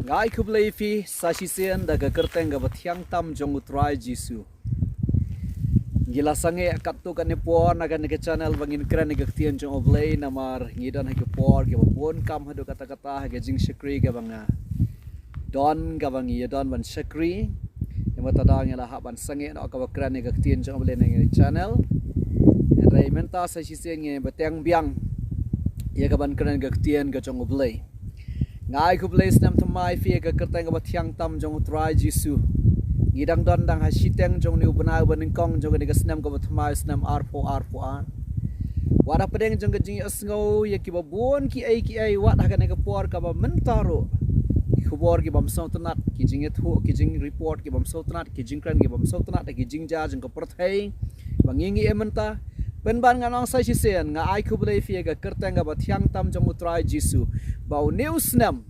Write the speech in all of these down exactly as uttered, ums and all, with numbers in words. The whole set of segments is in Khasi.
Nga ai khublei ïa phi sa shisien da ka kyrteng kaba thiang tam jong U Trai Jisu. Ngi la sangeh katto katne por na kane ka channel ba ngin kren ïa ka ktien jong U Blei, namar ngi don ha ki por kiba bun kam haduh katta katta ha ka jingshakri kaba nga don, kaba ngi ïa don ban shakri. Ïa ma ta da ngi la hap ban sangeh noh kaba kren ïa ka ktien jong U Blei na kane ka channel. Hynrei mynta sa shisien ngi bteng biang ïa kaban kren ïa ka ktien ka jong U Blei. Nga ai khublei snem thymmai ïa phi ha ka kyrteng kaba thiang tam jong U Trai Jisu. Ngi dang don dang ha shiteng jong une u bnai uba nyngkong jong kane ka snem kaba thymmai, snem arphew arphew ar. Wat hapdeng jong ka jingïasngew ïa kiba bun kiei kiei, wat ha kane ka por kaba mynta ruh, ki khubor kibym sngewtynnat, ki jingïathuh, ki jingreport kibym sngewtynnat, ki jingkren kibym sngewtynnat, ki jingjia jong ka pyrthei ba ngi ngi ïa mynta. Pynban ngan ong sa shisien, nga ai khublei ïa phi ha ka kyrteng kaba thiang tam jong U Trai Jisu, ba une u snem,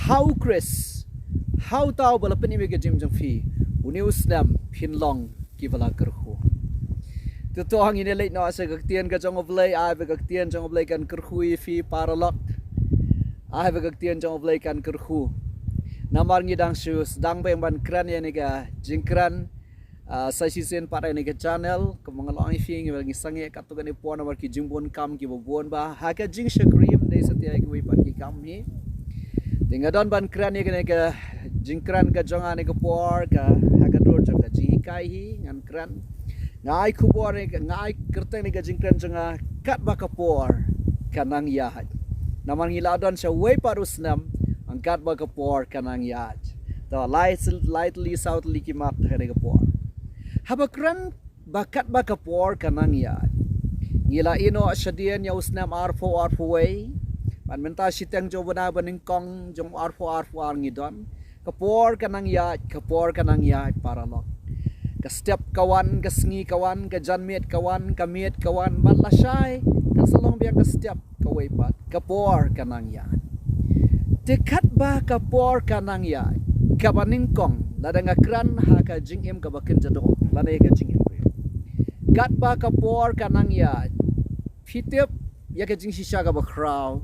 ha U Khrist, ha uta uba la pynim ïa ka jingim jong phi, une u snem phin long kiba la kyrkhu. To to, ngin ïa leit noh sha ka ktien ka jong U Blei. Ai ba ka ktien jong U Blei kan kyrkhu ïa phi paralok. Ai ba ka ktien jong U Blei kan kyrkhu. Namar ngi dang shu sdang beit ban kren ïa kane ka jingkren, ah, sa shisien pat ha kane ka channel, kumba nga la ong ïa phi, ngi, ngi sangeh katto katne por namar ki jingbun kam kiba bun bha ha ka jingshakri, ym dei satia ïa kiwei pat ki kam hi. Te nga don ban kren ïa kane ka jingkren ka jong nga ha kane ka por, ka ha ka dur jong ka jinghikai hi ngan kren. Nga ai khubor ne, nga ai kyrteng ne ka jingkren jong nga, Katba ka por ka nang ïaid. Namar ngi la don sha uwei pat u snem, hangta katba ka por ka nang ïaid. To, lai sil-, lai tylli saw tylli ki mat ha kane ka por. Haba kren ba katba ka por ka nang ïaid, ngi la ïehnoh shadien ïa u snem arphew arphew wei. Bad mynta shiteng jong u bnai ba nyngkong jong u arphew arphew ar ngi don. Ka por ka nang ïaid, ka por ka nang ïaid paralok. Ka step ka wan, ka sngi ka wan, ka janmiet ka wan, ka miet ka wan, bad lashai kan sa long biang ka step kawei pat. Ka por ka nang ïaid. Te katba ka por ka nang ïaid, kaba nyngkong, lada nga kren ha ka jingim kaba kynja doh, lane ka jingim briew. Katba ka por ka nang ïaid, phi tip ïa ka jingshisha kaba khraw,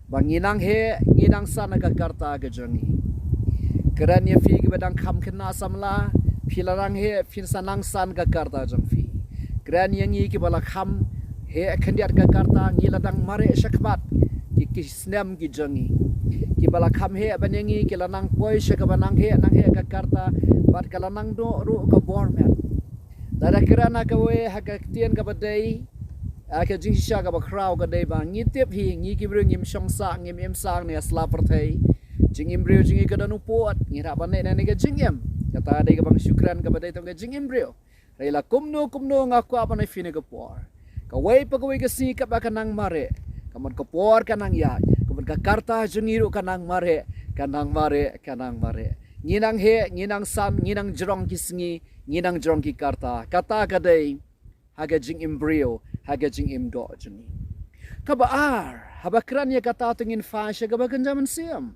ba ngi nang heh, ngi nang san ha ka karta ka jong ngi. Kren ïa phi kiba dang kham khynnah samla, phi la nang heh, phin sa nang san ka karta jong phi. Kren ïa ngi kiba la kham heh khyndiat ka karta, ngi la dang mareh shakhmat ki, ki snem ki jong ngi. Kiba la kham heh ban ïa ngi ki la nang poi sha kaba nang heh, nang heh ka karta, bad ka la nang doh ruh ka bor met. Lada kren ha kawei ha ka ktien kaba dei, ha ka jingshisha kaba khraw ka dei ba ngi tip hi, ngi ki briew ngim shong sah, ngim im sah ne ha sla pyrthei. Jingim briew jong ngi ka don u pud, ngi hap ban leh na kane ka jingim. Kata dei kaba nga shu kren kaba dei tang ka jingim briew. Hynrei la kumno kumno nga kwah ban ai phi ne ka por. Kawei pa kawei ka sngi katba ka nang mareh, ka mut ka por ka nang ïaid, ka mut ka karta jong ngi ruh ka nang mareh, ka nang mareh, ka nang mareh. Ngi nang heh, ngi nang san, ngi nang jrong ki sngi, ngi nang jrong ki karta. Kata ka dei ha ka jingim briew, ha ka jingim doh jong ngi. Kaba ar, haba kren ïa kata to ngin phai sha kaba kynja mynsiem.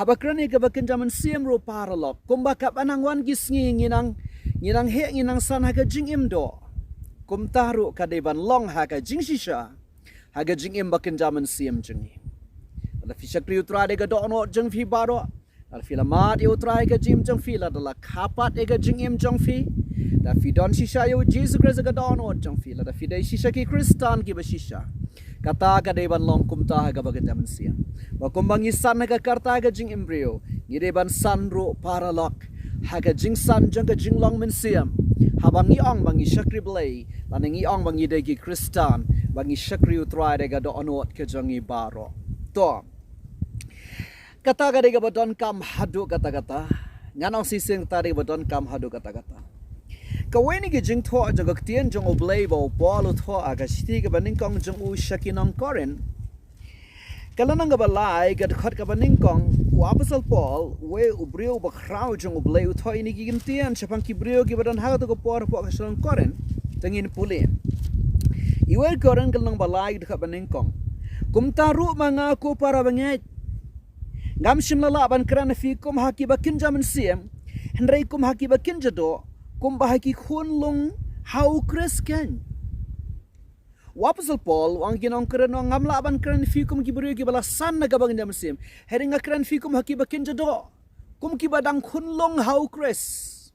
Haba kren ïa kaba kynja mynsiem ruh paralok, kumba katba nang wan ki sngi ngi nang, ngi nang heh, ngi nang san ha ka jingim doh, kumta ruh ka dei ban long ha ka jingshisha ha ka jingim ba kynja mynsiem jong ngi. Lada phi shakri U Trai da ka dohnud jong phi baroh, lada phi la mad ïa U Trai ha ka jingim jong phi, lada la kha pat ïa ka jingim jong phi, lada phi don shisha ïa U Jisu Khrist ha ka dohnud jong phi, lada phi dei shisha ki Khristan kiba shisha, kata ka dei ban long kumta ha kaba kynja mynsiem. Ba kumba ngi san ha ka karta ka jingim briew, ngi dei ban san ruh paralok ha ka jingsan jong ka jinglong mynsiem. Haba ngi ong ba ngi shakri Blei, lane ngi ong ba ngi dei ki Khristan, ba ngi shakri U Trai da ka dohnud ka jong ngi baroh. To, kata ka dei kaba donkam haduh katta katta. Ngan ong shisien, kata dei kaba donkam haduh katta katta. Kawei na ki jingthoh jong ka ktien jong U Blei ba u Paul u thoh ha ka shithi kaba nyngkong jong u sha ki nong Korinth, ka lynnong kaba lai, ka dkhot kaba nyngkong, u Apostol Paul, uwei u briew ba khraw jong U Blei, u thoh ïa kine ki ktien shaphang ki briew kiba don ha kato ka por hapoh ka shnong Korinth. To ngin pule. Uwei Korinth ka lynnong ba lai, ka dkhot ba nyngkong. Kumta ruh ma nga, ko para bangeit, ngam shym la lah ban kren ïa phi kum ha kiba kynja mynsiem, hynrei kum ha kiba kynja doh, kumba ha ki khun lung ha U Khrist keiñ. U Apostol Paul u ong ki nongkren, u ong ngam lah ban kren ïa phi kum ki briew kiba la san na ka bynta mynsiem, hynrei nga kren ïa phi kum ha kiba kynja doh, kum kiba dang khunlung ha u Khrist.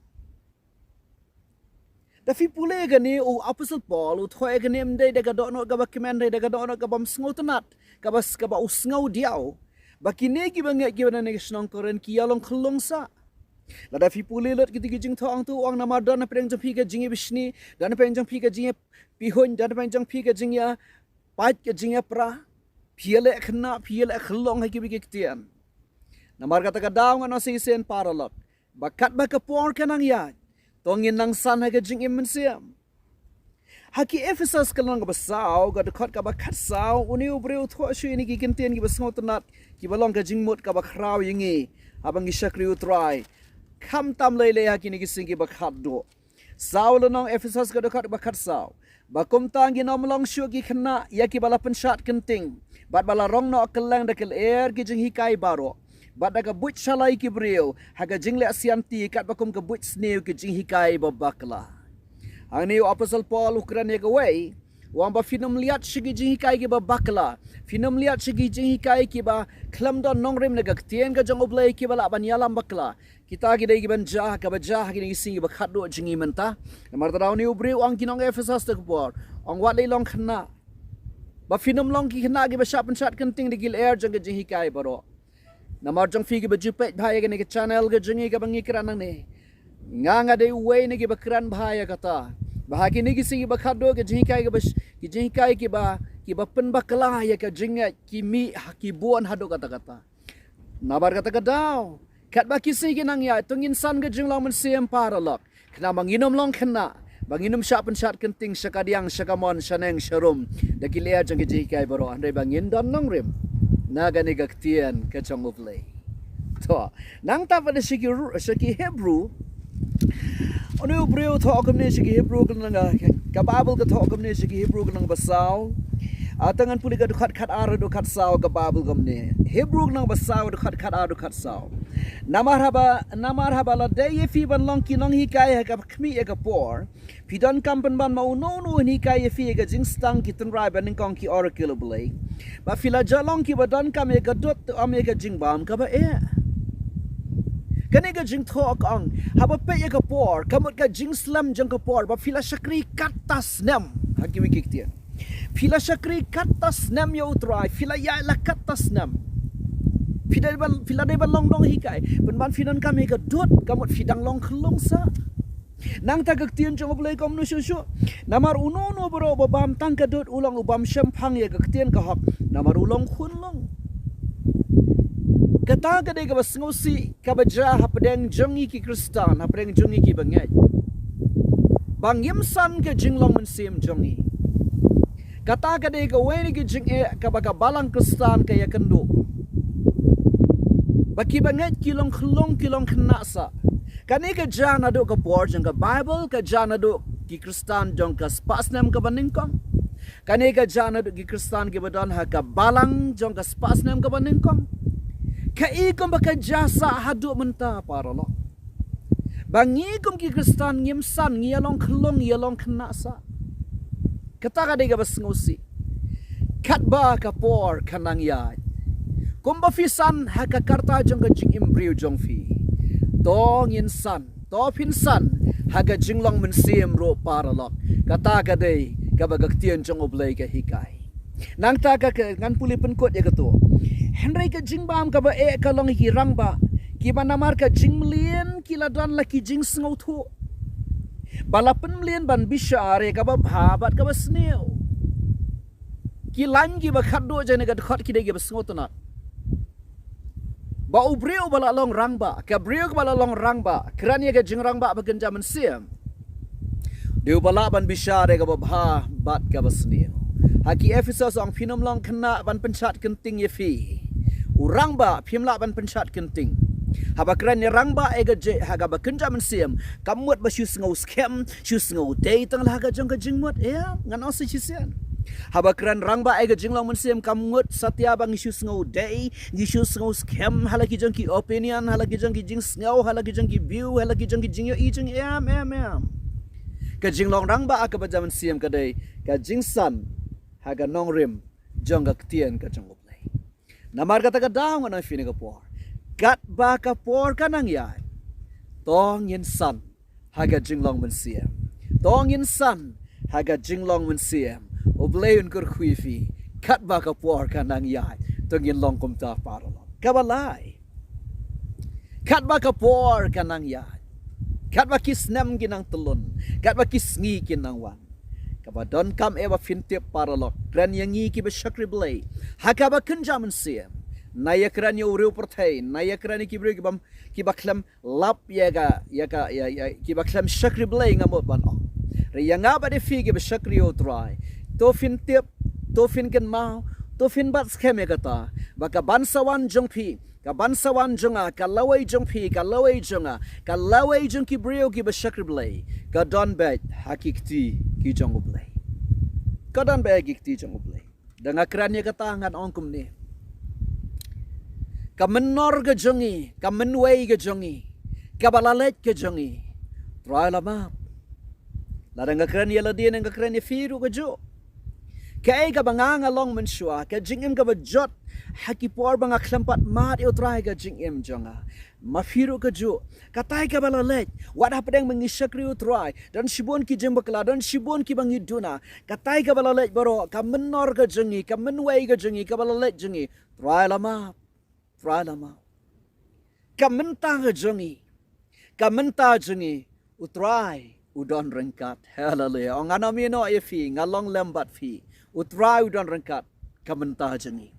Da phi pule kane, u Apostol Paul u thoh ïa kane ym dei da ka dohnud kaba kmen, hynrei da ka dohnud kaba ym sngewtynnat, kaba, kaba u sngew diaw ba kine kiba ngeit kiba na ne ka shnong Korinth ki ïalong khunlung sah. Lada phi pule lut kita ki jingthoh, u ong namar don hapdeng jong phi ka jingïabishni, don hapdeng jong phi ka jingïapihuiñ, don hapdeng jong phi ka jingïapait, ka jingïapra. Phi ïaleh khynnah, phi ïaleh khunlung ha kiwei ki ktien. Namar kata ka daw ngan ong sa shisien paralok, ba katba ka por ka nang ïaid, to ngin nang san ha ka jingim mynsiem. Ha ki Ephesos ka lynnong kaba saw, ka dkhot kaba khatsaw, une u briew u thoh shuh ïa kine ki kyntien kiba sngewtynnat, kiba long ka jingmut kaba khraw ïa ngi haba ngi shakri U Trai, khamtam lei lei ha kine ki sngi kiba khatduh. Saw lynnong Ephesos ka dkhot kaba khatsaw. Ba kumta ngin ym long shuh ki khynnah ïa kiba la pynshad kynting, bad ba la rong noh kylleng da ki lyer ki jinghikai baroh, bad da ka buit shalai ki briew ha ka jingleh sianti, katba kum ka buit sniew ki jinghikai ba bakla. Hangne u Apostol Paul u kren ïa kawei, u ong ba phin ym leit sha ki jinghikai kiba bakla, phin ym leit sha ki jinghikai kiba khlem don nongrim na ka ktien ka jong U Blei, kiba lah ban ïalam bakla. Kita ki dei kiban jia, kaba jia ha kine ki sngi kiba khatduh jong ngi mynta. Namar kata une u briew u ong ki nong Ephesos da ka por, u ong wat leit long khynnah, ba phin ym long ki khynnah kiba shah pynshad kynting da ki lyer jong ka jinghikai baroh. Namar jong phi kiba ju peit bha ïa kane ka channel ka jong ngi kaba ngi kren nangne, nga, nga dei uwei na kiba kren bha ïa kata, ba ha kine ki sngi kiba khatduh ka jinghikai kiba sh-, ki jinghikai kiba, kiba pynbakla ïa ka jingngeit ki mih ha ki bun haduh katta katta. Namar kata ka daw, katba ki sngi ki nang ïaid, to ngin san ka jinglong mynsiem paralok, khnang ba ngin ym long khynnah ba ngin ym shah pynshad kynting sha kadiang, sha kamon, sha neng, sha rum, da ki lyer jong ki jinghikai baroh, hynrei ba ngin don nongrim na kane ka ktien ka jong U Blei. To, nangta pat da sha ki Ru-, sha ki Hebru, une u briew u thoh kumne sha ki Hebru ka lynnong, ka Baibl ka thoh kumne sha ki Hebru ka lynnong ba saw. Ah, to ngan pule ka dkhot khatar haduh khatsaw ka Baibl kumne. Hebru ka lynnong ba saw, dkhot khatar haduh khatsaw. Namar haba, namar haba la dei ïa phi ban long ki nonghikai ha kaba khmih ïa ka por, phi donkam pynban ma uno uno un hikai ïa phi ïa ka jingstad ki tynrai ba nyngkong, ki oracle U Blei. Ba phi la jah long kiba donkam ïa ka dud, to ym ïa ka jingbam kaba eh. Kane ka jingthoh ka ong, haba peit ïa ka por, ka mut ka jingslem jong ka por, ba phi la shakri katto snem ha kiwei ki ktien. Phi la shakri katto snem ïa U Trai, phi la ïaid la katto snem. Phi dei ban, phi la dei ban long nonghikai, pynban phi donkam ïa ka dud, ka mut phi dang long khunlung sah. Nangta ka ktien jong U Blei ka ong kumne shuh shuh. Namar uno uno baroh uba bam tang ka dud u long u bym shemphang ïa ka ktien ka hok, namar u long khunlung. Kata ka dei kaba sngewsih kaba jia hapdeng jong ngi ki Khristan, hapdeng jong ngi kiba ngeit, ba ngim san ka jinglong mynsiem jong ngi. Kata ka dei kawei na ki jingeh kaba ka balang Khristan ka ïakynduh, ba kiba ngeit ki long khunlung, ki long khynnah sah. Kane ka jia naduh ka por jong ka Baibl, ka jia naduh ki Khristan jong ka spah snem kaba nyngkong. Kane ka jia naduh ki Khristan kiba don ha ka balang jong ka spah snem kaba nyngkong. Kaei kumba ka jia sah haduh mynta paralok, ba ngi kum ki Khristan ngim san, ngi ïalong khunlung, ngi ïalong khynnah sah. Kata ka dei kaba sngewsih. Katba ka por ka nang ïaid, kumba phi san ha ka karta jong ka jingim briew jong phi, to ngin san, to phin san ha ka jinglong mynsiem ruh paralok. Kata ka dei kaba ka ktien jong U Blei ka hikai. Nangta ka, ka ngan pule pynkut ïa kato. Hynrei ka jingbam kaba eh ka long ïa ki rangbah, kiba namar ka jingmlien ki la don la ki jingsngewthuh, ba la pynmlien ban bishar ïa kaba bha bad kaba sniew. Ki lain kiba khatduh jong kane ka dkhot ki dei kiba sngewtynnat. Ba u briew uba la long rangbah, ka briew kaba la long rangbah, kren ïa ka jingrangbah ba kynja mynsiem, dei uba lah ban bishar ïa kaba bha bad kaba sniew. Ha ki Ephesos ong, phin ym long khynnah ban pynshad kynting ïa phi. U rangbah phim lah ban pynshad kynting. Haba kren ïa rangbah ïa ka jingeh ha kaba kynja mynsiem, kam mut ba shu sngew skhem, shu sngew dei tang la ha ka jong ka jingmut, eh, ngan ong sa shisien. Haba kren rangbah ïa ka jinglong mynsiem, kam mut satia ba ngi shu sngew dei, ngi shu sngew skhem ha la ki jong ki opinion, ha la ki jong ki jingsngew, ha la ki jong ki view, ha la ki jong ki jingïohi jong em, em, em. Ka jinglong rangbah ha kaba kynja mynsiem ka dei ka jingsan ha ka nongrim jong ka ktien ka jong U Blei. Namar kata ka daw ngan ong ïa phi ha kane ka por, katba ka por ka nang ïaid, to ngin san ha ka jinglong mynsiem. To ngin san ha ka jinglong mynsiem. U Blei un kyrkhu ïa phi, katba ka por ka nang ïaid, to ngin long kumta paralok. Kaba lai, katba ka por ka nang ïaid, katba ki snem ki nang tyllun, katba ki sngi ki nang wan, kaba donkam eh ba phin tip paralok, kren ïa ngi kiba shakri Blei ha kaba kynja mynsiem. Nai ïa kren ïa u riew pyrthei, nai ïa kren ïa ki briew kiba, kiba khlem lap ïa ka, ïa ka, ïa, ïa, kiba khlem shakri Blei, nga mut ban ong. Hynrei ïa nga bad ïa phi kiba shakri ïa U Trai, to phin tip, to phin kynmaw, to phin bat skhem ïa kata, ba ka ban sa wan jong phi, ka ban sa wan jong nga, ka lawei jong phi, ka lawei jong nga, ka lawei jong ki briew kiba shakri Blei, ka don beit ha ki kti ki jong U Blei. Ka don beit ha ki kti jong U Blei. Da nga kren ïa kata ngan ong kumne. Ka mynnor ka jong ngi, ka mynwei ka jong ngi, kaba la leit ka jong ngi, Trai la map. Lada nga kren ïa lade ne nga kren ïa phi ruh kajuh. Kaei kaba nga nga long mynshuwa, ka jingim kaba jot ha ki por ba nga khlem pat mad ïa U Trai, ka jingim jong nga. Ma phi ruh kajuh. Katai kaba la leit, wat hapdeng ba ngi shakri U Trai, don shibun ki jingbakla, don shibun kiba ngi duna. Katai kaba la leit baroh, ka mynnor ka jong ngi, ka mynwei ka jong ngi, kaba la leit jong ngi, Trai la map. Trai la map. Ka mynta ka jong ngi, ka mynta jong ngi, U Trai u don ryngkat. Haleluia. Ong, ngan ym ïehnoh ïa phi, nga long lem bad phi. U Trai u don ryngkat, ka mynta jong ngi.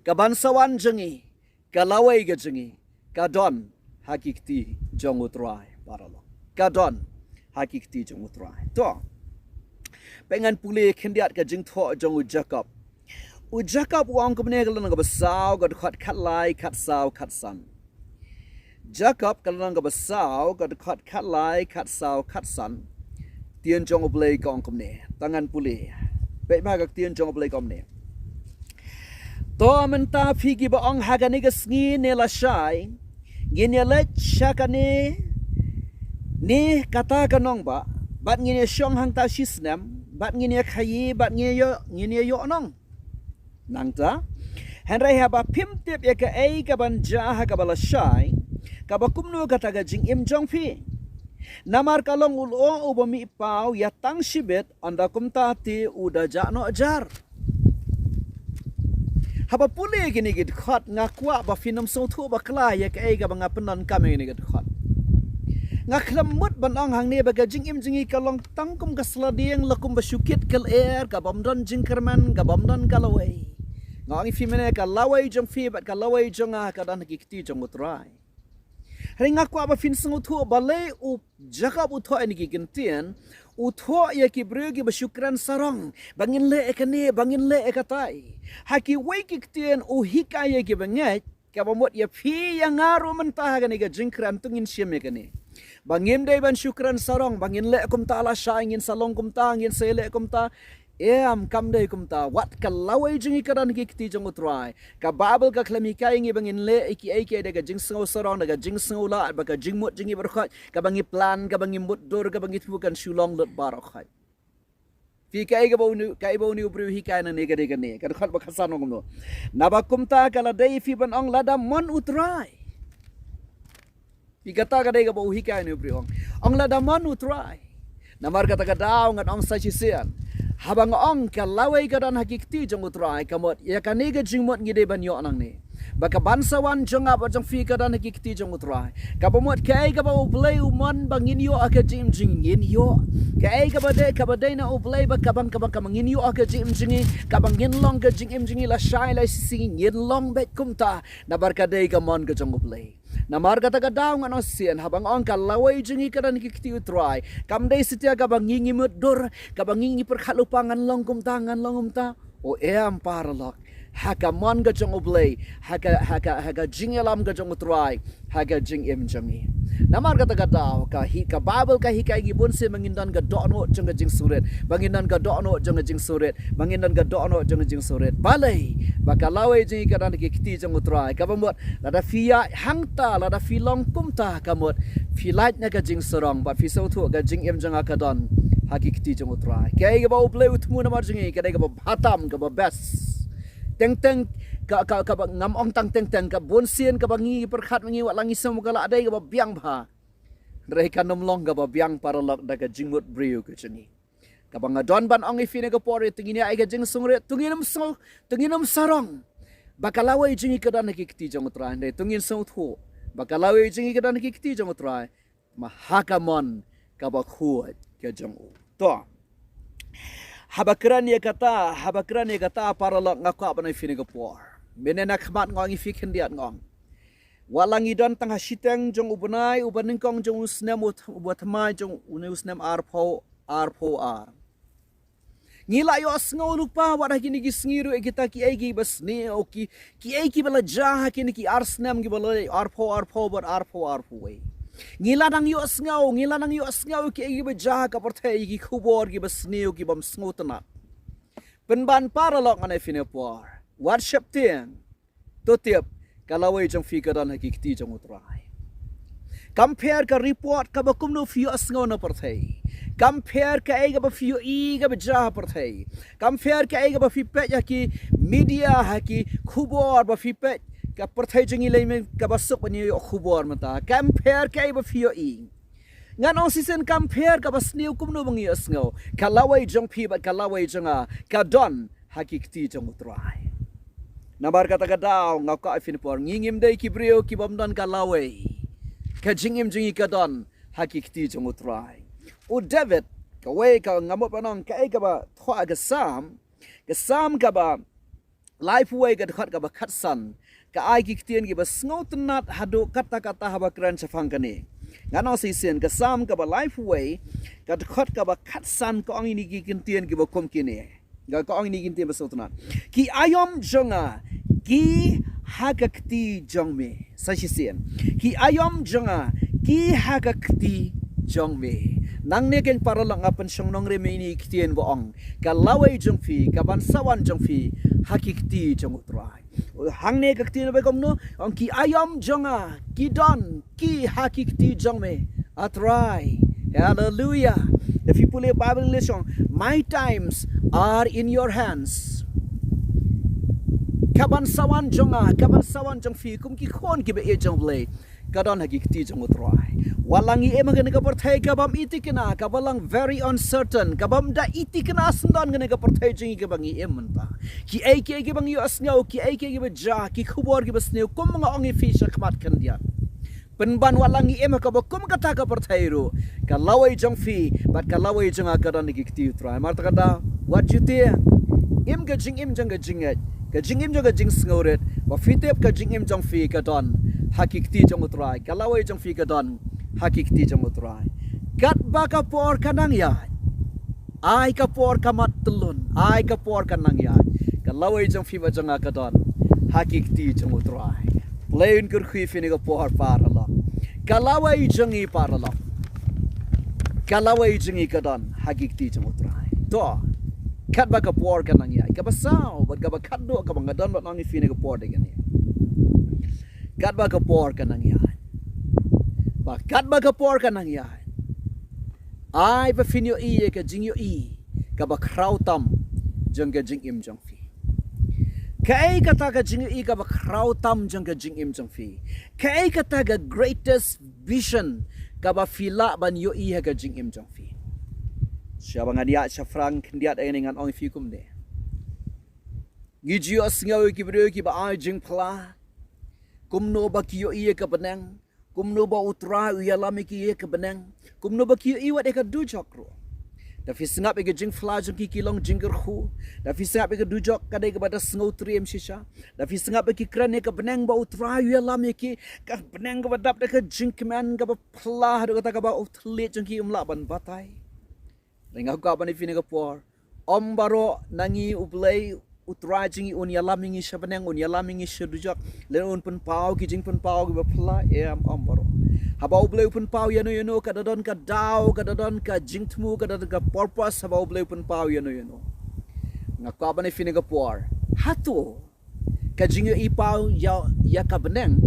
Ka ban sa wan jong ngi, ka lawei ka jong ngi, ka don ha ki kti jong U Trai, paralok. Ka don ha ki kti jong U Trai. To, peit ngan pule khyndiat ka jingthoh jong u Jakob. U Jakob u ong kumne, ka lynnong kaba saw, ka dkhot khatlai, khatsaw, khatsan. Jakob, ka lynnong kaba saw, ka dkhot khatlai, khatsaw, khatsan. Ktien jong U Blei ka ong kumne. To ngan pule. Peit ma ka ktien jong U Blei ka ong kumne. To mynta phi kiba ong ha kane ka sngi ne lashai, ngin ïaleit sha kane ne kata ka nongbah, bad ngin ïashong hangta shisnem, bad ngin ïakhaïi, bad ngin ïa, ngin ïaïoh nong. Nangta, hynrei haba phim tip ïa kaei kaban jia ha kaba lashai, kaba kumno kata ka jingim jong phi. Namar ka long u lyoh uba mih paw ïa tang shibit, ynda kumta te u da jah noh jar. Haba pule kine ki dkhot nga kwah ba phin ym sngewthuh bakla ïa kaei kaba nga pyndonkam ïa kine ki dkhot. Nga khlem mut ban ong hangne ba ka jingim jong ngi ka long tang kum ka sla dieng, la kumba shu kit ka lyer, kabym don jingkyrmen, kabym don ka lawei. Nga ong ïa phi mynne, ka lawei jong phi bad ka lawei jong nga ka don ha ki kti jong U Trai. Hynrei nga kwah ba phin sngewthuh balei u Jakob u thoh ïa kine ki ktien, u thoh ïa ki briew kiba shu kren sarong, ba ngin leh ïa kane, ba ngin leh ïa katai. Ha kiwei ki ktien u hikai ïa kiba ngeit, kaba mut ïa phi ïa nga ruh mynta ha kane ka jingkren to ngin shim ïa kane. Ba ngim dei ban shu kren sarong, ba ngin leh kumta lashai, ngin sa long kumta, ngin sa leh kumta. Em, kam dei kumta, wat ka lawei jong ngi ka don ha ki kti jong U Trai. Ka Baibl ka khlem hikai ïa ngi ba ngin leh ïa kiei kiei da ka jingsngew sarong, da ka jingsngew lad, ba ka jingmut jong ngi baroh khoit, kaba ngi plan, kaba ngi mutdur, kaba ngi thmu kan shu long lut baroh khoit. Phi, kaei kaba une, kaei ba une u briew u hikai nangne ka dei kane, ka dkhot ba khatsan ong kumno. Naba kumta ka la dei ïa phi ban ong lada mon U Trai. Phi, kata ka dei kaba u hikai une u briew, ong, ong lada mon U Trai. Namar kata ka daw ngan ong sa shisien. Haba nga ong ka lawei ka don ha ki kti jong U Trai, ka mut ïa kane ka jingmut ngi dei ban ïoh nangne. Ba ka ban sa wan jong nga bad jong phi ka don ha ki kti jong U Trai. Kaba mut kaei kaba U Blei u mon ba ngin ïoh ha ka jingim jong ngi, ngin ïoh. Kaei kaba dei, kaba dei na U Blei ba ka ban, ka ban, kaba ngin ïoh ha ka jingim jong ngi, kaba ngin long ka jingim jong ngi lashai lashisngi, ngin long beit kumta. Namar ka dei ka mon ka jong U Blei. Namar kata ka daw ngan ong shisien, haba nga ong ka lawei jong ngi ka don ha ki kti U Trai, kam dei satia kaba ngi ngi mutdur, kaba ngi ngi pyrkhat lypa ngan long kumta, ngan long kumta. O em paralok, ha ka mon ka jong U Blei, ha ka, ha ka, ha ka jingïalam ka jong U Trai ha ka jingim jong ngi. Namar kata ka daw ka hi, ka Baibl ka hikai ngi bunsien ba ngin don ka dohnud jong ka jingsngewrit, ba ngin don ka dohnud jong ka jingsngewrit, ba ngin don ka dohnud jong ka jingsngewrit. Balei? Ba ka lawei jong ngi ka don ha ki kti jong U Trai. Kaba mut lada phi ïaid hangta, lada phi long kumta, ka mut phi lait na ka jingsarong bad phi sngewthuh ka jingim jong nga ka don ha ki kti jong U Trai. Kaei kaba U Blei u thmu namar jong ngi ka dei kaba bha tam, kaba best. Teng teng ka, ka, kaba ngam ong tang teng teng, ka bun sien kaba ngi pyrkhat ma ngi wat la ngi sngew ka la dei kaba biang bha. Hynrei kan ym long kaba biang paralok da ka jingmut briew ka jong ngi. Kaba nga don ban ong ïa phi ha kane ka por, to ngin ïa ai ka jingsngewrit, to ngin ym sngew, to ngin ym sarong ba ka lawei jong ngi ka don ha ki kti jong U Trai, hynrei to ngin sngewthuh ba ka lawei jong ngi ka don ha ki kti jong U Trai, namar ha ka mon kaba khuid ka jong u. To, haba kren ïa kata, haba kren ïa kata paralok, nga kwah ban ong ïa phi ha kane ka por, mynne na khmat nga ong ïa phi khyndiat, nga ong, wat la ngi don tang ha shiteng jong u bnai uba nyngkong jong u snem u th-, uba thymmai jong une u snem arphew arphew ar. Ngi la ïohsngew lypa wat ha kine ki sngi ruh ïa kita kiei kiba sniew, ki, kiei kiba la jia ha kine ki ar snem kiba la leit, arphew arphew bad arphew arphew wei. Ngi la nang ïohsngew, ngi la nang ïohsngew kiei kiba jia ha ka pyrthei, ki khubor kiba sniew, ki bym sngewtynnat. Pynban paralok, ngan ong ïa phi ha kane ka por, wat sheptieng. To tip, ka lawei jong phi ka don ha ki kti jong U Trai. Kam pher ka report kaba kumno phi ïohsngew na pyrthei. Kam pher kaei kaba phi ïohi kaba jia ha pyrthei. Kam pher kaei kaba phi peit ha ki media, ha ki khubor ba phi peit. Ka pyrthei jong ngi lei mynta kaba suk ban ïoh khubor mynta. Kam pher kaei ba phi ïohi. Ngan ong shisien, kam pher kaba sniew kumno ba ngi ïohsngew, ka lawei jong phi bad ka lawei jong nga ka don ha ki kti jong U Trai. Namar kata ka daw nga kwah ïa phi ha kane ka por, ngi ngim dei ki briew ki bym don ka lawei. Ka jingim jong ngi ka don ha ki kti jong U Trai. U David, kawei ka, nga mut ban ong, kaei kaba thoh ha ka Salm, ka Salm kaba laiphew wei, ka dkhot kaba khatsan, ka ai ki ktien kiba sngewtynnat haduh katta katta haba kren shaphang kane. Ngan ong shisien, ka Salm kaba laiphew wei, ka dkhot kaba khatsan, ka ong ïa kine ki ktien kiba kum kine. Ka, ka ong ïa kine ki ktien ba sngewtynnat. Ki aïom jong nga ki ha ka kti jong me. Sa shisien. Ki aïom jong nga ki ha ka kti jong me. Nangne keiñ paralok, nga pynshong nongrim ïa kine ki ktien ba ong, ka lawei jong phi, ka ban sa wan jong phi ha ki kti jong U Trai. Hangne ka ktien ba kumno, ong, ki aïom jong nga ki don ki ha ki kti jong me, A Trai. Haleluia. Da phi pule Bible English ong, my times are in your hands. Ka ban sa wan jong nga, ka ban sa wan jong phi kum ki khun kiba ïeit jong U Blei, ka don ha ki kti jong U Trai. Wat la ngi im ha kane ka pyrthei ka bym i thikna, ka ba long very uncertain, ka bym da i thikna syndon kane ka pyrthei jong ngi kaba ngi im mynta. Kiei kiei kiba ngi ïohsngew, kiei kiei kiba jia, ki khubor kiba sniew, kum nga ong ïa phi shakhmat khyndiat. Pynban wat la ngi im ha kaba kum kata ka pyrthei ruh, ka lawei jong phi bad ka lawei jong nga ka don ha ki kti U Trai. Namar kata ka daw, wat ju tieng. Im ka jingim jong ka jingngeit, ka jingim jong ka jingsngewrit, ba phi tip ka jingim jong phi ka don ha ki kti jong U Trai, ka lawei jong phi ka don ha ki kti jong U Trai. Katba ka por ka nang ïaid, ai ka por ka mat tyllun, ai ka por ka nang ïaid, ka lawei jong phi bad jong nga ka don ha ki kti jong U Trai. Lei un kyrkhu ïa phi ha kane ka por paralok. Ka lawei jong ngi paralok, ka lawei jong ngi ka don ha ki kti jong U Trai. To, katba ka por ka nang ïaid, kaba saw bad kaba khatduh kaba nga don ban ong ïa phi ha kane ka por dei kane. Katba ka por ka nang ïaid, ba katba ka por ka nang ïaid, ai ba phin ïohi ïa ka jingïohi kaba khraw tam jong ka jingim jong phi. Kaei kata ka jingïohi kaba khraw tam jong ka jingim jong phi? Kaei kata ka greatest vision kaba phi lah ban ïohi ha ka jingim jong phi? Shaba ngan ïaid shaphrang khyndiat ïa kane, ngan ong ïa phi kumne. Ngi ju ïohsngew ïa ki briew kiba ai jingphla kumno ba ki ïohi ïa ka bneng, kumno ba U Trai u ïalam ïa ki ïa ka bneng, kumno ba ki ïohi wat ïa ka dujok ruh. Da phi sngap ïa ka jingphla jong ki, ki long jingkyrkhu. Da phi sngap ïa ka dujok, ka dei kaba da sngewtriem shisha. Da phi sngap ïa ki kren ïa ka bneng ba U Trai u ïalam ïa ki, ka bneng kaba dap da ka jingkmen, kaba phla haduh katta kaba u thylliej jong ki um lah ban batai. Hynrei nga kwah ban ong ïa phi ha kane ka por, ym baroh na ngi U Blei U Trai jong ngi un ïalam ïa ngi sha bneng, un ïalam ïa ngi sha dujok, lane un pynpaw ki jingpynpaw kiba phla, em, ym baroh. Haba U Blei u pynpaw ïano ïano, ka da don ka daw, ka da don ka jingthmu, ka da don ka purpose haba U Blei u pynpaw ïano ïano. Nga kwah ban ong ïa phi ha kane ka por, hato ka jingïohi paw ïa, ïa ka bneng,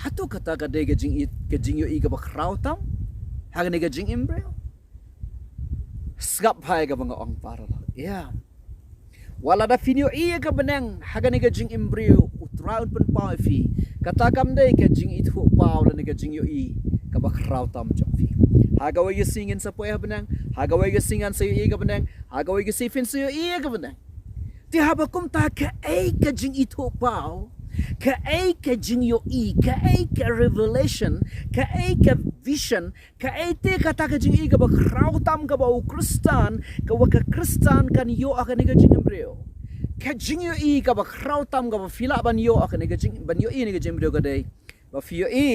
hato kata ka dei ka jing, ka jingïohi kaba khraw tam ha kane ka jingim briew? Sngap bha ïa kaba nga ong, paralok. Ïa. Wat lada phin ïohi ïa ka bneng ha kane ka jingim briew, U Trai un pynpaw ïa phi. Kata kam dei ka jingithuh paw lane ka jingïohi kaba khraw tam jong phi. Ha kawei ka sngi ngin sa poi ha bneng, ha kawei ka sngi ngan sa ïohi ïa ka bneng, ha kawei ka sngi phin sa ïohi ïa ka bneng. Te haba kumta, kaei ka jingithuh paw, kaei ka jingïohi, kaei ka revelation, kaei ka vision, kaei te kata ka jingïohi kaba khraw tam kaba u Khristan, kaba ka Khristan kan ïoh ha kane ka jingim briew? Ka jingïohi kaba khraw tam kaba phi lah ban ïoh ha kane ka jing, ban ïohi ha kane ka jingim briew ka dei ba phi ïohi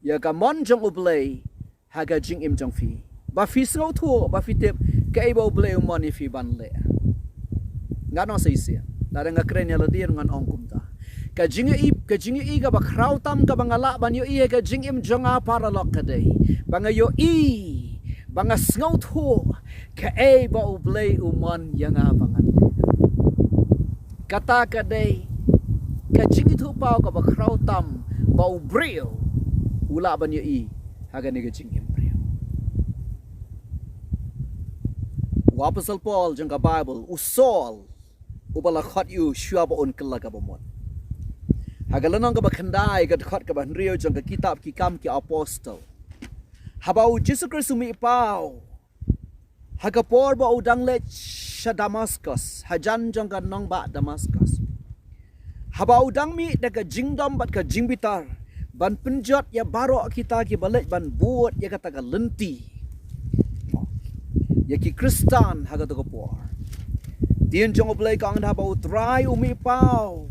ïa ka mon jong U Blei ha ka jingim jong phi. Ba phi sngewthuh, ba phi tip kaei ba U Blei u mon ïa phi ban leh. Ngan ong sa shisien, lada nga kren ïa lade ruh ngan ong kumta. Ka jingïohi, ka jingïohi kaba khraw tam kaba nga lah ban ïohi ha ka jingim jong nga, paralok, ka dei ba nga ïohi, ba nga sngewthuh kaei ba U Blei u mon ïa nga ba ngan leh. Kata ka dei ka jingithuh paw kaba khraw tam ba u briew u lah ban ïohi ha kane ka jingim briew. U Apostol Paul jong ka Baibl, u Saul, uba la khot ïa u shuwa ba un kylla kaba mut. Ha ka lynnong kaba khyndai, ka dkhot kaba hynriew jong ka kitab Ki Kam ki Apostol, haba u Jisu Khrist u mih paw ha ka por ba u dang leit sha Damaskus, hajan jong ka nongbah Damaskus, haba u dang mih da ka jingdom bad ka jingbitar ban pynjot ïa baroh kita kiba leit ban bud ïa kata ka lynti ïa ki Khristan ha kato ka por. Ktien jong U Blei ka ong, haba U Trai u mih paw,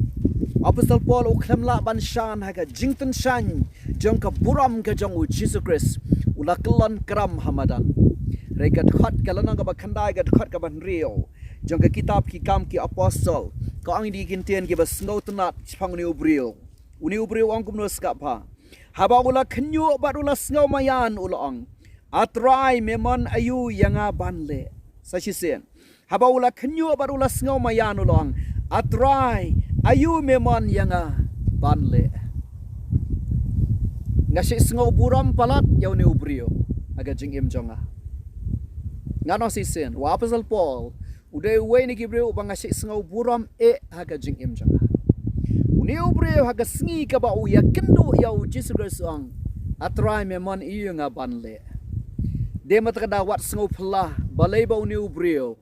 Apostol Paul u khlem lah ban shah ha ka jingtyngshaiñ jong ka burom ka jong u Jisu Khrist, u la kyllon kram ha madan. Hynrei ka dkhot, ka lynnong kaba khyndai, ka dkhot kaba hynriew jong ka kitab Ki Kam ki Apostol, ka ong ïa ki ktien kiba sngewtynnat shaphang une u briew. Une u briew u ong kumno, sngap bha. Haba u la khynñiuh bad u la sngew maïan, u la ong, A Trai, me mon aïu ïa nga ban leh? Sa shisien. Haba u la khynñiuh bad u la sngew maïan, u la ong, A Trai, aïu me mon ïa nga ban leh? Nga shait sngew burom palat ïa une u briew ha ka jingim jong nga. Ngan ong shisien, u Apostol Paul u dei uwei na ki briew uba nga shait sngew burom eh ha ka jingim jong nga. Une u briew ha ka sngi kaba u ïakynduh ïa u Jisu Khrist, u ong, A Trai, me mon aïu ïa nga ban leh? Dei mynta ka daw wat sngew phylla balei ba une u briew,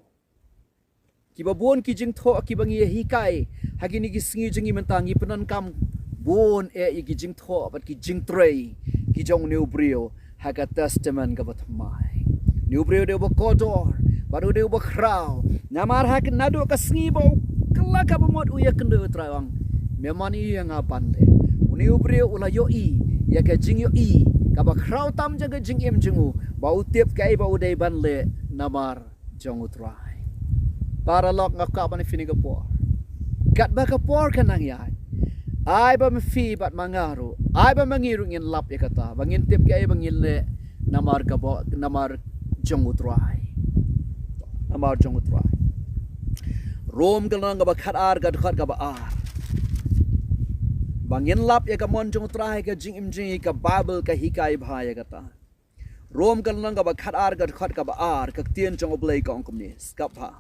kiba bun ki jingthoh kiba ngi ïa hikai ha kine ki sngi jong ngi mynta, ngi pyndonkam bun eh ïa ki jingthoh bad ki jingtrei ki jong une u briew ha ka Testament kaba thymmai. Une u briew u dei uba kordor bad u dei uba khraw. Namar ha ka, naduh ka sngi ba u kylla kaba mut, u ïakynduh, U Trai, u ong, me mon aïu ïa nga ban leh? Une u briew u la ïohi ïa ka jingïohi kaba khraw tam jong ka jingim jong u, ba u tip kaei ba u dei ban leh namar jong U Trai. Paralok, nga kwah ban ïa phi ha kane ka por, katba ka por ka nang ïaid, ai ba ma phi bad ma nga ruh, ai ba ma ngi ruh ngin lap ïa kata, ba ngin tip kaei ba ngin leh namar kaba, namar jong U Trai. Namar jong U Trai. Rom ka lynnong kaba khatar, ka dkhot kaba ar. Ba ngin lap ïa ka mon jong U Trai ha ka jingim jong ngi, ka Baibl ka hikai bha ïa kata. Rom ka lynnong kaba khatar, ka dkhot kaba ar, ka ktien jong U Blei ka ong kumne, sngap bha.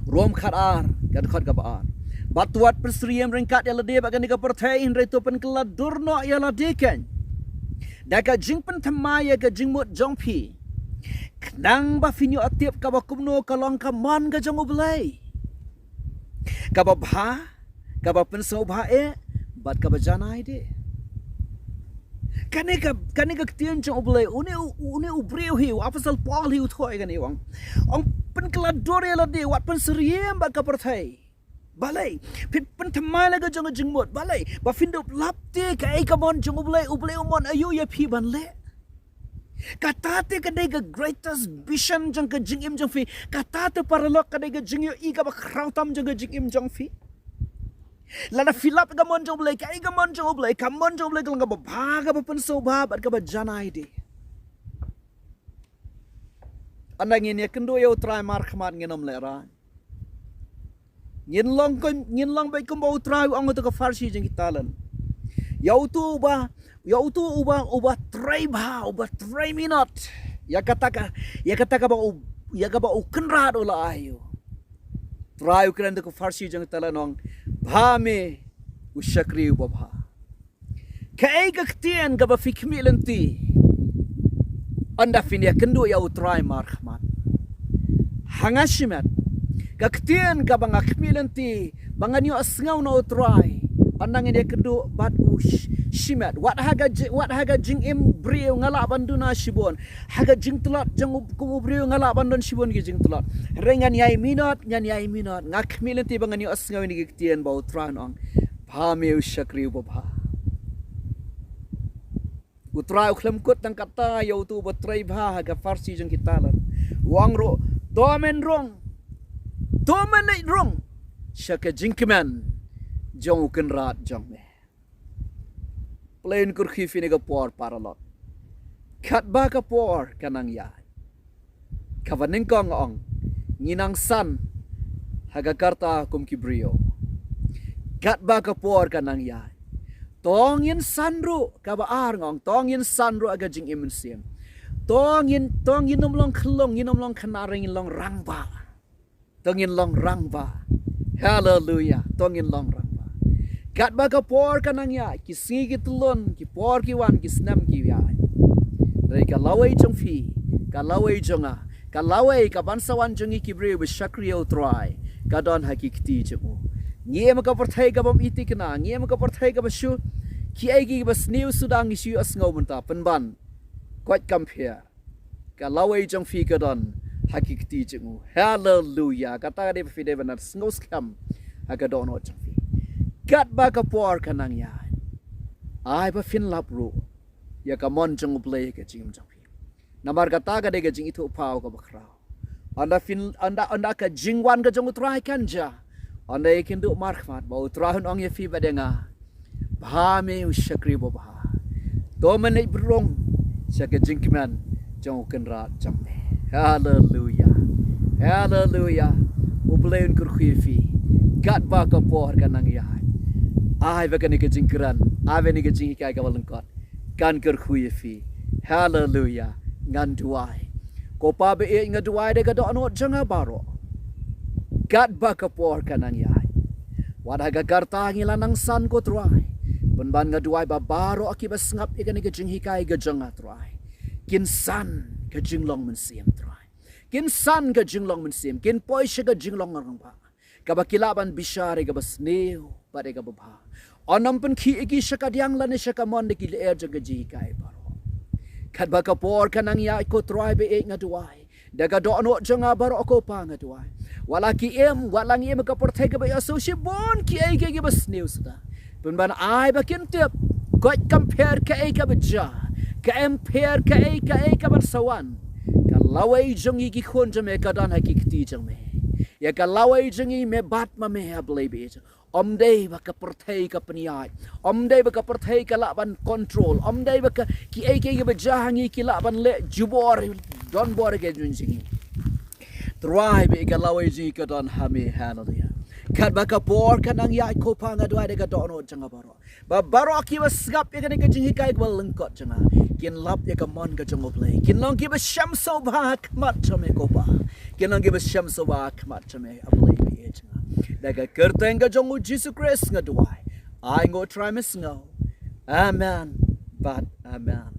Rom khatar, ka dkhot kaba ar. Bad to wat pynsyriem ryngkat ïa lade bad kane ka pyrthei, hynrei to pynkylla dur noh ïa lade keiñ da ka jingpynthymmai ïa ka jingmut jong phi, khnang ba phin ïoh tip kaba kumno ka long ka mon ka jong U Blei, kaba bha, kaba pynsngewbha eh, bad kaba janai de. Kane ka, kane ka ktien jong U Blei, une u, une u briew hi, u Apostol Paul hi u thoh ïa kane, u ong, ong, pynkylla dur ïa lade, wat pynsyriem bad ka pyrthei. Balei? Phin pynthymmai la ka jong ka jingmut. Balei? Ba phin dup lap te kaei ka mon jong U Blei, U Blei u mon aïu ïa phi ban leh. Kata te ka dei ka greatest vision jong ka jingim jong phi. Kata te, paralok, ka dei ka jingïohi kaba khraw tam jong ka jingim jong phi. Lada phi lap ka mon jong U Blei, kaei ka mon jong U Blei, ka mon jong U Blei ka long kaba bha, kaba pynsngewbha bad kaba janai de. Ynda ngin ïakynduh ïa U Trai markhmat, ngin ym lehraiñ. Ngin long kum, ngin long beit kumba U Trai u ong ïa uto ka pharshi jong ki talent. Ïa uto uba, ïa uto uba, uba trei bha, uba trei minot. Ïa kata ka, ïa kata kaba u, ïa kaba u Kynrad u la ai ïa u. Trai u kren da ka pharshi jong ka, u la ong, bha me u shakri uba bha. Kaei ka ktien kaba phi khmih lynti ynda phin ïakynduh ïa u Trai markhmat? Ha nga shimet, ka ktien kaba nga khmih lynti ba ngan ïohsngew na u Trai ynda ngin ïakynduh bad u sh-, shimet. Wat ha ka ji-, wat ha ka jingim briew nga lah ban duna shibun. Ha ka jingtlot jong u, kum u briew nga lah ban don shibun ki jingtlot. Hynrei ngan ïai minot, ngan ïai minot. Nga khmih lynti ba ngan ïohsngew ïa kine ki ktien ba u Trai un ong, bha me u shakri uba bha. U Trai u khlem kut tang katta ïa uto uba trei bha ha ka pharshi jong ki talent. U ong ruh, to men rung, to men leit rung sha ka jingkmen jong u Kynrad jong me. Plane kyrkhu ïa phi ïa kane ka por paralok. Katba ka por ka nang ïaid, kaba nyngkong ong, ngi nang san ha ka karta kum ki briew. Katba ka por ka nang ïaid, to ngin san ruh. Kaba ar ong, to ngin san ruh ha ka jingim mynsiem. To ngin, to ngin ym long khyllung, ngin ym long khynnah, hynrei ngin long rangbah. To ngin long rangbah. Haleluia. To ngin long rangbah. Katba ka por ka nang ïaid, ki sngi ki tyllun, ki por ki wan, ki snem ki ïaid, hynrei ka lawei jong phi, ka lawei jong nga, ka lawei ka ban sa wan jong ngi ki briew ba shakri ïa u Trai, ka don ha ki kti jong u. Ngi im ha ka pyrthei kaba ym i thikna, ngi im ha ka pyrthei kaba shu, kiei kiei kiba sniew suda ngi shu ïohsngew mynta, pynban, koit compare. Ka lawei jong phi ka don ha ki kti jong u. Haleluia. Kata ka dei ba phi dei ban sngewskhem ha ka dohnud jong phi. Katba ka por ka nang ïaid, ai ba phin lap ruh ïa ka mon jong U Blei ha ka jingim jong phi. Namar kata ka dei ka jingithuhpaw kaba khraw. Ynda phin, ynda, ynda ka jingwan ka jong u Trai kan jia, ynda ïakynduh markhmat ba u Trai un ong ïa phi bad ïa nga, bha me u shakri uba bha. To men leit rung sha ka jingkmen jong u Kynrad jong me. Haleluia. Haleluia. U Blei un kyrkhu ïa phi. Katba ka por ka nang ïaid, ai ba kane ka jingkren, ai ba kane ka jinghikai kaba lyngkot kan kyrkhu ïa phi. Haleluia. Ngan duwai. Ko Pa ba ïeit, nga duwai da ka dohnud jong nga baroh. Katba ka por ka nang ïaid, wat ha ka karta ngi la nang san, ko Trai, pynban nga duwai ba baroh kiba sngap ïa kane ka jinghikai ka jong nga, Trai, kin san ka jinglong mynsiem, Trai. Kin san ka jinglong mynsiem, kin poi sha ka jinglong rangbah, kaba ki lah ban bishar ïa kaba sniew bad ïa kaba bha. Ym pynkhih ïa ki sha ka diang lane sha ka mon da ki lyer jong ka jinghikai baroh. Katba ka por ka nang ïaid, ko Trai ba ïeit, nga duwai da ka dohnud jong nga baroh, ko Pa, nga duwai, wat la ki im, wat la ngi im ha ka pyrthei kaba ïohsngew shibun kiei kiei kiba sniew suda, pynban ai ba kin tip, koit compare kaei kaba jia, compare kaei kaei kaban sa wan, ka lawei jong ngi ki khun jong me ka don ha ki kti jong me. Ïa ka lawei jong ngi me bat ma me, A Blei ba ïeit. Ym dei ba ka pyrthei ka pynïaid, ym dei ba ka pyrthei ka lah ban control, ym dei ba ka, kiei kiei kiba jia ha ngi ki lah ban leh jubor, donbor ïa ka jingim jong ngi. Trai ba ïeit, ka lawei jong ngi ka don ha me. Haleluia. Katba ka por ka nang ïaid, ko Pa, nga duwai da ka dohnud jong nga baroh, ba baroh kiba sngap ïa kane ka jinghikai kaba lyngkot jong nga kin lap ïa ka mon ka jong U Blei, kin long kiba shem sngewbha ha khmat jong me, ko Pa. Kin long kiba shem sngewbha ha khmat jong me, A Blei ba ïeit jong nga. Da ka kyrteng ka jong U Jisu Khrist nga duwai. Ai nguh, Trai, me sngew. Amen bad amen.